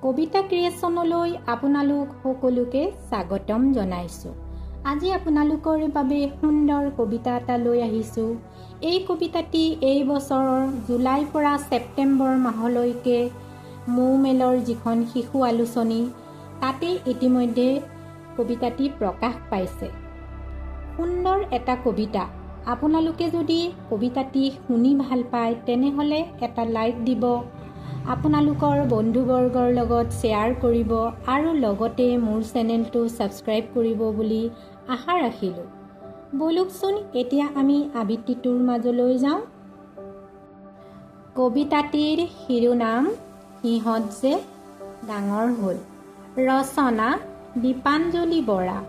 কবিতা ক্ৰিয়েশ্যনলৈ আপোনালোক সকলোকে স্বাগতম জনাইছোঁ। আজি আপোনালোকৰ বাবে সুন্দৰ কবিতা এটা লৈ আহিছোঁ। এই কবিতাটি এই বছৰৰ জুলাইৰ পৰা ছেপ্টেম্বৰ মাহলৈকে মৌমেলৰ যিখন শিশু আলোচনী, তাতেই ইতিমধ্যে কবিতাটি প্ৰকাশ পাইছে। সুন্দৰ এটা কবিতা। আপোনালোকে যদি কবিতাটি শুনি ভাল পায়, তেনেহ'লে এটা লাইক দিব, আপোনালোকৰ বন্ধুবৰ্গৰ লগত শ্বেয়াৰ কৰিব আৰু লগতে মোৰ চেনেলটো ছাবস্ক্ৰাইব কৰিব বুলি আশা ৰাখিলোঁ। ব'লকচোন, এতিয়া আমি আবৃত্তিটোৰ মাজলৈ যাওঁ। কবিতাটিৰ শিৰোনাম "সিহঁত যে ডাঙৰ হ'ল"। ৰচনা দীপাঞ্জলি বৰা।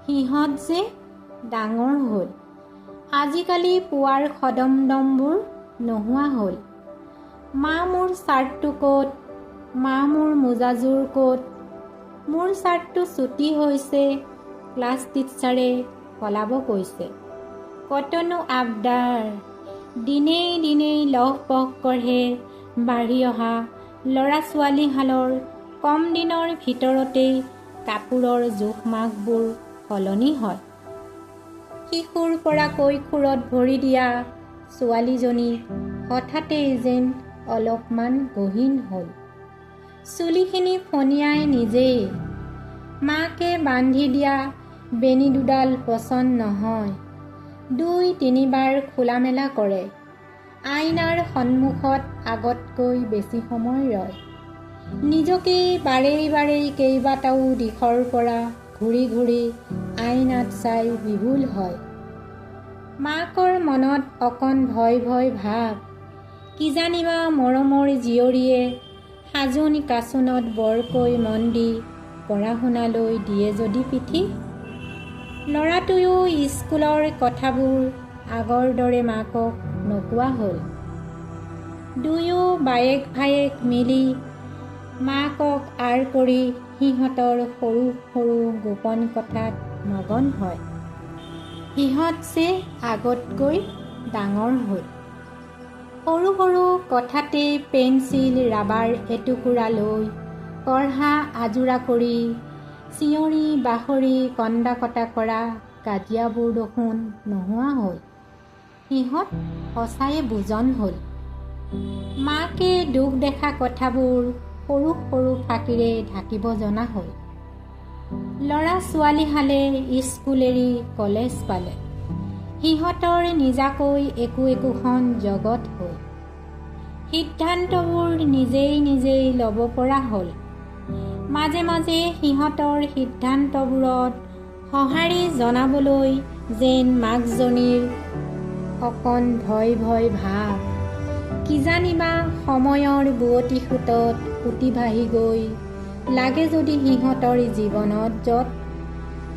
সিহঁত যে ডাঙৰ হ'ল। আজিকালি পুৱাৰ খদমদমবোৰ নোহোৱা হ'ল। মা, মোৰ চাৰ্টটো ক'ত? মা, মোৰ মোজাযোৰ ক'ত? মোৰ চাৰ্টটো চুটি হৈছে, ক্লাছ টিচাৰে সলাব কৈছে। কতনো আবদাৰ! দিনেই দিনেই লহপহ কঢ়ে বাঢ়ি অহা ল'ৰা ছোৱালীহালৰ কম দিনৰ ভিতৰতেই কাপোৰৰ জোখ মাখবোৰ সলনি হয়। শিশুৰ পৰা কৈশোৰত ভৰি দিয়া ছোৱালীজনী হঠাতেই যেন অলপমান গহীন হ'ল। চুলিখিনি ফণিয়াই নিজেই। মাকে বান্ধি দিয়া বেণী দুডাল পচন্দ নহয়। দুই তিনিবাৰ খোলা মেলা কৰে। আইনাৰ সন্মুখত আগতকৈ বেছি সময় ৰয়। নিজকেই বাৰেই বাৰেই কেইবাটাও দিশৰ পৰা ঘূৰি ঘূৰি আইনাত চাই বিভোল হয়। মাকৰ মনত অকণ ভয় ভয় ভাৱ। কিজানিবা মৰমৰ জীয়ৰীয়ে সাজোন কাচোনত বৰকৈ মন দি পঢ়া শুনালৈ দিয়ে যদি পিঠি। ল'ৰাটোৱেও স্কুলৰ কথাবোৰ আগৰ দৰে মাকক নোকোৱা হ'ল। দুয়ো বায়েক ভায়েক মিলি মাকক আঁৰ কৰি সিহঁতৰ সৰু সৰু গোপন কথাত মগন হয়। সিহঁত যে আগতকৈ ডাঙৰ হ'ল। সৰু সৰু কথাতে পেঞ্চিল ৰাবাৰ এটুকুৰা লৈ কঢ়া আজোৰা কৰি চিঞৰি বাখৰি কন্দা কটা কৰা কাজিয়াবোৰ দেখোন নোহোৱা হ'ল। সিহঁত সঁচায়ে বুজন হ'ল। মাকে দুখ দেখা কথাবোৰ সৰু সৰু ফাঁকিৰে ঢাকিব জনা হ'ল। ল'ৰা ছোৱালীহালে স্কুল এৰি কলেজ পালে। সিহঁতৰ নিজাকৈ একো একোখন জগত হ'ল। সিদ্ধান্তবোৰ নিজেই নিজেই ল'ব পৰা হ'ল। মাজে মাজে সিহঁতৰ সিদ্ধান্তবোৰত সঁহাৰি জনাবলৈ যেন মাকজনীৰ অকণ ভয় ভয় ভাৱ। কিজানিবা সময়ৰ বোৱতী সোঁতত উটি ভাহি গৈ লাগে যদি সিহঁতৰ জীৱনত য'ত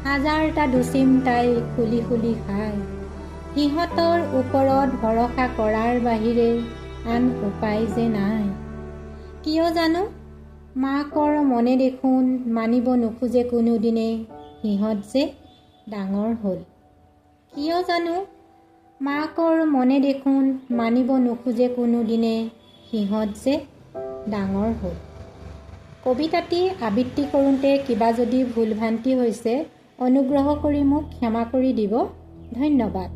হাজাৰটা দুচিন্তাই খুলি খুলি খায়, সিহঁতৰ ওপৰত ভৰসা কৰাৰ বাহিৰে আন উপায় যে নাই। কিয় জানো মাকৰ মনে দেখোন মানিব নোখোজে কোনোদিনেই সিহঁত যে ডাঙৰ হ'ল। কিয় জানো মাকৰ মনে দেখোন মানিব নোখোজে কোনোদিনে সিহঁত যে ডাঙৰ হ'ল। কবিতাটি আবৃত্তি কৰোঁতে কিবা যদি ভুল ভ্ৰান্তি হৈছে, অনুগ্ৰহ কৰি মোক ক্ষমা কৰি দিব। ধন্যবাদ।